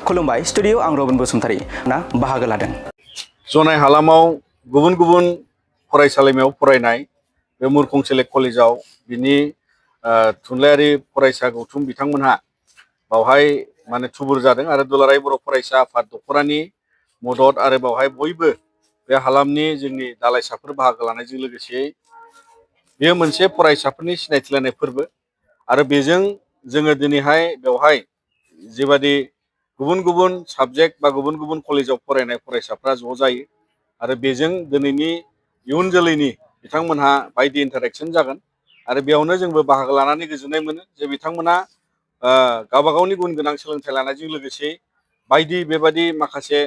खुलुमबाय स्टुडिअ आं रबिन बसुमतारी ना बाहागो लादों। जनाय हालामाव गुबुन गुबुन फरायसालिमायाव फरायनाय बे मुरखं सेलेक्ट कलेजाव बिनि थुनलाइयारि फरायसा गौथुम बिथांमोनहा बावहाय माने थुबुर जादों आरो दुलाराय बर' फरायसा आफाद दख'रानि मदद आरो बावहाय बयबो बे हालामनि जोंनि दालाइसाफोर बाहागो लानायजों लोगोसे बेयो मोनसे फरायसाफोरनि सिनायथि लानाय फोरबो आरो बेजों जोङो दिनैहाय बेवहाय जेबादि गुबुन गुबुन साबजेक्ट बा गुबुन गुबुन कलेजाव फरायनाय फरायसाफ्रा ज' जायो आरो बेजों दिनैनि इयुन जोलैनि बिथांमोनहा बायदि इन्टारेक्सन जागोन आरो बेयावनो जोंबो बाहागो लानानै गोजोननाय मोनो जे बिथांमोना गावबा गावनि गुन गोनां सोलोंथाइ लानायजों लोगोसे बायदि बेबादि माखासे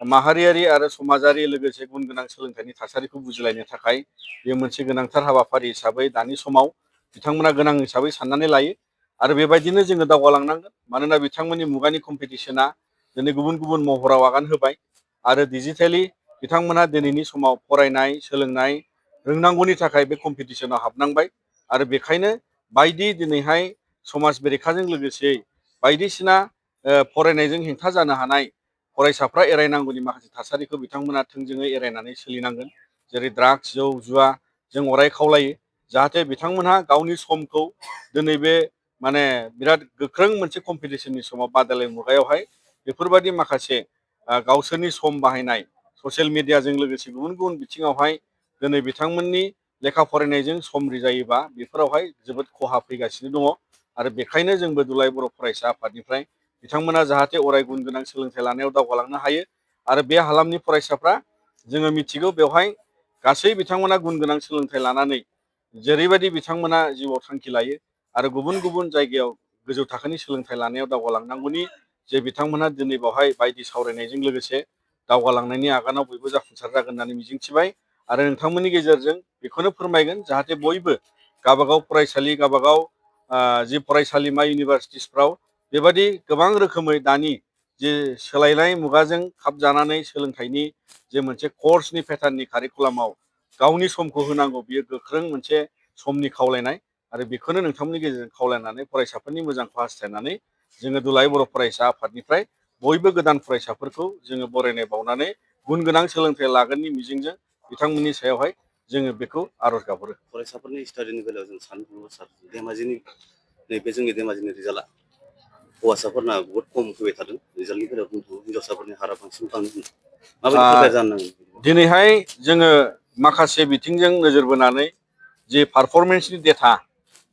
माहारियारि आरो समाजारि लोगोसे गुन गोनां सोलोंथाइनि थासारिखौ बुजिलायनो थाखाय बेयो मोनसे गोनांथार हाबाफारि हिसाबै दानि समाव बिथांमोना गोनां हिसाबै साननानै लायो आरो बेबायदिनो जोङो दावगालांनांगोन मानोना बिथांमोननि मुगानि कम्पिटिसना दिनै गुबुन गुबुन महराव आगान होबाय आरो डिजिटेलि बिथांमोना दिनैनि समाव फरायनाय सोलोंनाय रोंनांगौनि थाखाय बे कम्पिटिसनाव हाबनांबाय आरो बेखायनो बायदि दिनैहाय समाज बेरेखाजों लोगोसे बायदिसिना फरायनायजों हेंथा जानो हानाय फरायसाफ्रा एरायनांगौनि माखासे थासारिखौ बिथांमोना थोंजोङै एरायनानै सोलिनांगोन जेरै ड्राग्स जौ जुवा जों अराय खावलायो जाहाथे बिथांमोनहा गावनि समखौ दिनै बे माने बिराद गोख्रों मोनसे कम्पिटिसननि समाव बादायलायनाय मुगायावहाय बेफोरबायदि माखासे गावसोरनि सम बाहायनाय ससियेल मिडियाजों लोगोसे गुबुन गुबुन बिथिङावहाय दिनै बिथांमोननि लेखा फरायनायजों सम रिजायोबा बेफोरावहाय जोबोद खहा फैगासिनो दङ आरो बेखायनो जोंबो दुलाराय बर' फरायसा आफादनिफ्राय बिथांमोना जाहाथे अराय गुन गोनां सोलोंथाइ लानायाव दावगालांनो हायो आरो बे हालामनि फरायसाफ्रा जोङो मिथिगौ बेवहाय गासै बिथांमोना गुन गोनां सोलोंथाइ लानानै जेरैबायदि बिथांमोना जिउआव थांखि लायो आरो गुबुन गुबुन जायगायाव गोजौ थाखोनि सोलोंथाइ लानायाव दावगालांनांगौनि जे बिथांमोनहा दिनै बावहाय बायदि सावरायनायजों लोगोसे दावगालांनायनि आगानाव बयबो जाफुंसार जागोन होननानै मिजिंथिबाय आरो नोंथांमोननि गेजेरजों बेखौनो फोरमायगोन जाहाथे बयबो गावबागाव फरायसालि गावबागाव जि फरायसालिमा इउनिभारसिटिसफ्राव बेबादि गोबां रोखोमै दानि जे सोलायनाय मुगाजों खाब जानानै सोलोंथाइनि जे मोनसे कर्सनि पेटार्ननि कारिकुलामाव गावनि समखौ होनांगौ बियो गोख्रों मोनसे समनि खावलायनाय आरो बेखौनो नोंथांमोननि गेजेरजों खावलायनानै फरायसाफोरनि मोजांखौ हास्थायनानै जोङो दुलाराय बर' फरायसा आफादनिफ्राय बयबो गोदान फरायसाफोरखौ जोङो बरायनाय बावनानै गुन गोनां सोलोंथाइ लागोननि मिजिंजों बिथांमोननि सायावहाय जोङो बेखौ आर'ज गाबहरो। फरायसाफोरनि स्टाडिनि बेलायाव जों साननो थाङोब्ला सार धेमाजिनि नैबे जोंनि धेमाजिनि रिजाल्टआ हौवासाफोरना बहुद खम फैबाय थादों रिजाल्टनि बेलायाव हिन्जावसाफोरनि हारा बांसिन थांनो माबायदि प्रिपेयार जानो नांगोन दिनैहाय जोङो माखासे बिथिंजों नोजोर बोनानै जे पारफरमेन्सनि डेटा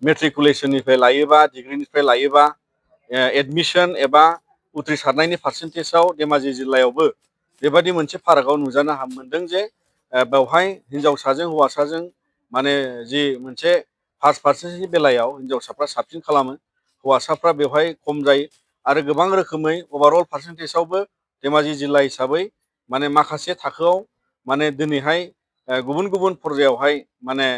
मेट्रिकुलेसननिफ्राय लायोबा डिग्रिनिफ्राय लायोबा एडमिसन एबा उथ्रिसारनायनि पार्सेन्टेजाव धेमाजि जिल्लायावबो बेबायदि मोनसे फारागआव नुजानो मोनदों जे बेवहाय हिन्जावसाजों हौवासाजों माने जि मोनसे पास पार्सेन्टनि बेलायाव हिन्जावसाफ्रा साबसिन खालामो हौवासाफ्रा बेवहाय खम जायो आरो गोबां रोखोमै अभारअल पार्सेन्टेजावबो धेमाजि जिल्ला हिसाबै माने माखासे थाखोआव माने दिनैहाय गुबुन गुबुन पर्यायावहाय माने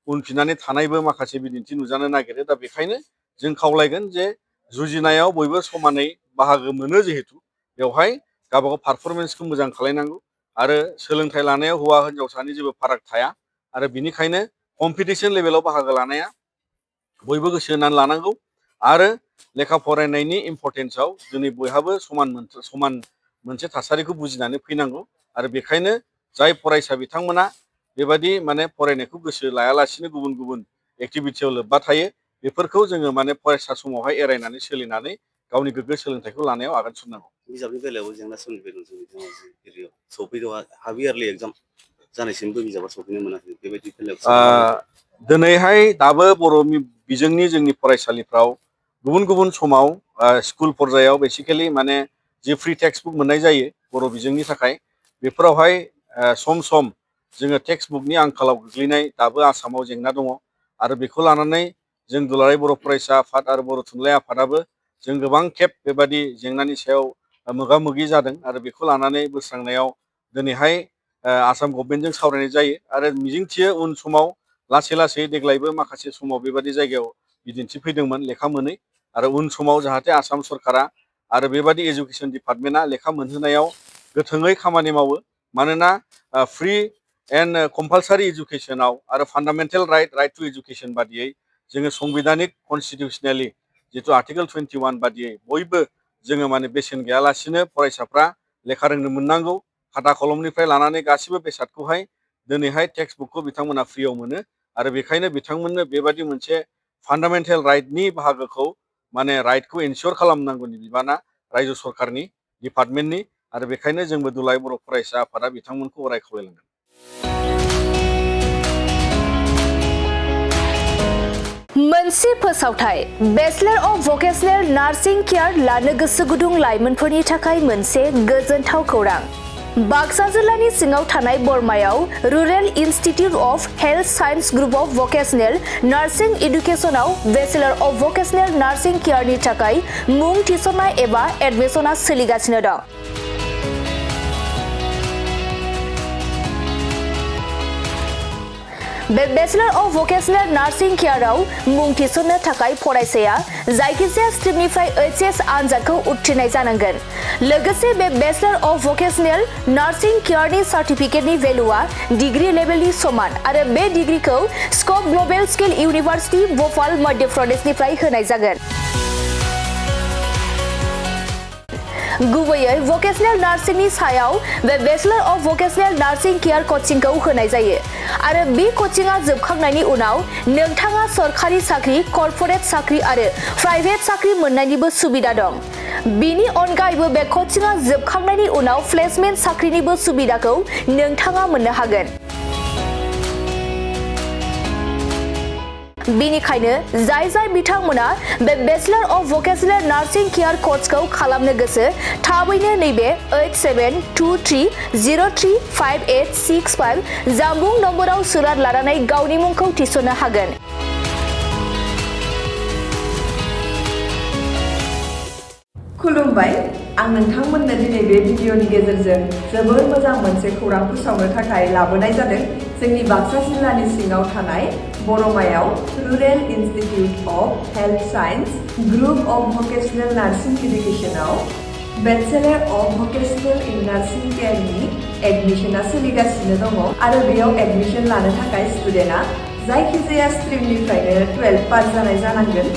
उनफिननानै थानायबो माखासे बिदिन्थि नुजानो नागिरो दा बेखायनो जों खावलायगोन जे जुजिनायाव बयबो समानै बाहागो मोनो जिहेतु बेवहाय गावबागाव पारफरमेन्सखौ मोजां खालायनांगौ आरो सोलोंथाइ लानायाव हौवा हिन्जावसानि जेबो फाराग थाया आरो बिनिखायनो कम्पिटिसन लेभेलाव बाहागो लानाया बयबो गोसो होनानै लानांगौ आरो लेखा फरायनायनि इम्परटेन्सआव दिनै बयहाबो समान मोनसे थासारिखौ बुजिनानै फैनांगौ आरो बेखायनो जाय फरायसा बिथांमोना बेबायदि माने फरायनायखौ गोसो लायालासिनो गुबुन गुबुन एक्टिभिटियाव लोब्बा थायो बेफोरखौ जोङो माने फरायसा समावहाय एरायनानै सोलिनानै गावनि गोग्गो सोलोंथाइखौ लानायाव आगान सुरनांगौ। बिजाबनि बेलायावबो जेंना सोमजिबाय दं जोंनि धेमाजि एरियायाव सौफैदों हाफ इयारलि एग्जाम जानायसिमबो बिजाबा सौफैनो मोनाखै बेबायदि बेलायाव दिनैहाय दाबो बर' बिजोंनि जोंनि फरायसालिफ्राव गुबुन गुबुन समाव स्कुल पर्यायाव बेसिकेलि माने जि फ्रि टेक्सट बुक मोननाय जायो बर' बिजोंनि थाखाय बेफोरावहाय सम सम जोङो टेक्सट बुकनि आंखालाव गोग्लैनाय दाबो आसामाव जेंना दङ आरो बेखौ लानानै जों दुलाराय बर' फरायसा आफाद आरो बर' थुनलाइ आफादाबो जों गोबां खेब बेबादि जेंनानि सायाव मोगा मोगि जादों आरो बेखौ लानानै बोस्रांनायाव दिनैहाय आसाम गभर्नमेन्टजों सावरायनाय जायो आरो मिजिंथियो उन समाव लासै लासै देग्लायबो माखासे समाव बेबादि जायगायाव बिदिन्थि फैदोंमोन लेखा मोनै आरो उन समाव जाहाथे आसाम सरकारा आरो बेबादि एजुकेसन डिपार्टमेन्टआ लेखा मोनहोनायाव गोथोङै खामानि मावो मानोना फ्रि एन्ड कम्पालसारि इडुकेसनाव आरो फान्डामेन्टेल राइट टु इडुकेसन बादियै जोङो संबिधानिक कनस्टिटिउसनेलि जिथु आर्टिकेल 21 बादियै बयबो जोङो माने बेसेन गैयालासिनो फरायसाफ्रा लेखा रोंनो मोननांगौ खाथा कलमनिफ्राय लानानै गासिबो बेसादखौहाय दिनैहाय टेक्सट बुकखौ बिथांमोना फ्रियाव मोनो आरो बेखायनो बिथांमोननो बेबादि मोनसे फान्डामेन्टेल राइटनि बाहागोखौ माने राइटखौ एनसियर खालामनांगौनि बिबाना रायजो सरकारनि डिपार्टमेन्टनि आरो बेखायनो जोंबो दुलाराय बर' फरायसा आफादा बिथांमोनखौ अराय खावलायलांगोन। मोनसे फोसावथाय bachelor of vocational nursing care लानो गोसो गुदुं लाइमोनफोरनि थाखाय मोनसे गोजोनथाव खौरां। बाक्सा जिल्लानि सिङाव थानाय बरमायाव rural institute of health science group of vocational nursing इडुकेसनाव बेचलर अफ भकेशनेल नार्सिं केयारनि थाखाय मुं थिसननाय एबा एडमिसना सोलिगासिनो दं। बे बेचलर अफ भकेशनेल नार्सिं केयाराव मुं थिसननो थाखाय फरायसाया जायखिजाया स्ट्रिमनिफ्राय एचएस आनजादखौ उथ्रिनाय जानांगोन। लोगोसे बे बेचलर अफ भकेशनेल नार्सिं केयारनि सार्टिफिकेटनि भेलुआ डिग्री लेभेलनि समान आरो बे डिग्रीखौ scope global skill university Bhopal Madhya प्रदेशनिफ्राय होनाय जागोन। गुबैयै भकेशनेल नार्सिंनि सायाव बे bachelor of vocational nursing care कचिंखौ होनाय जायो आरो बे कचिंआ जोबखांनायनि उनाव नोंथाङा सरखारि साख्रि, कर्परेट साख्रि आरो प्राइभेट साख्रि मोननायनिबो सुबिदा दं। बेनि अनगायैबो बे कचिंआ जोबखांनायनि उनाव प्लेसमेन्ट साख्रिनिबो सुबिदाखौ नोंथाङा मोननो हागोन। बेनिखायनो जाय बिथांमोना बे bachelor of vocational nursing care कर्सखौ खालामनो गोसो थाबैनो नैबे 8723035865 जानबुं नम्बराव सुलाद लानानै गावनि मुंखौ थिसननो हागोन। खुलुमबाय, आं नोंथांमोननो दिनै बे भिडिअनि गेजेरजों जोबोर मोजां मोनसे खौरां फोसावनो थाखाय लाबोनाय जादों। जोंनि बाक्सा जिल्लानि सिङाव थानाय बरमायाव rural institute of health science group of vocational nursing इडुकेसनाव bachelor of vocational in nursing केयारनि एडमिसना सोलिगासिनो दङ आरो बेयाव एडमिसन लानो थाखाय स्टुडेन्टआ जायखिजाया स्ट्रिमनिफ्रायनो 12 पास जानाय जानांगोन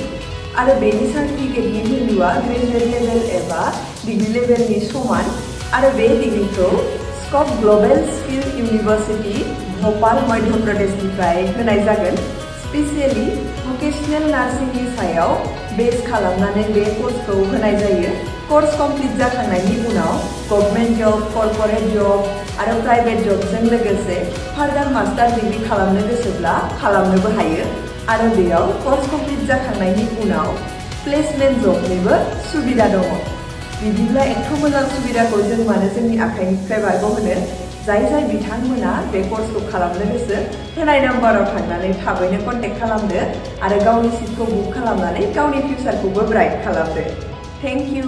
आरो बेनि सार्टिफिकेटनि भेलुआ ग्रेजुवेट लेभेल एबा डिग्री लेभेलनि समान आरो बे डिग्रीखौ scope global skill university Bhopal Madhya प्रदेशनिफ्राय होनाय जागोन। स्पेसियेलि भकेशनेल नार्सिंनि सायाव बेस खालामनानै बे कर्सखौ होनाय जायो। कर्स कमप्लिट जाखांनायनि उनाव गभर्नमेन्ट जब, कर्परेट जब आरो प्राइभेट जबजों लोगोसे फार्दार मास्टार डिग्री खालामनो गोसोब्ला खालामनोबो हायो आरो बेयाव कर्स कमप्लिट जाखांनायनि उनाव प्लेसमेन्ट जबनिबो सुबिदा दङ। बिदिब्ला एथ' मोजां सुबिदाखौ जों मानो जोंनि आखाइनिफ्राय बारग'होनो? जाय बिथांमोना बे कर्सखौ खालामनो गोसो होनाय नाम्बाराव थांनानै थाबैनो कन्टेक्ट खालामदो आरो गावनि सिटखौ बुक खालामनानै गावनि फिउचारखौबो ब्राइट खालामदो। Thank you.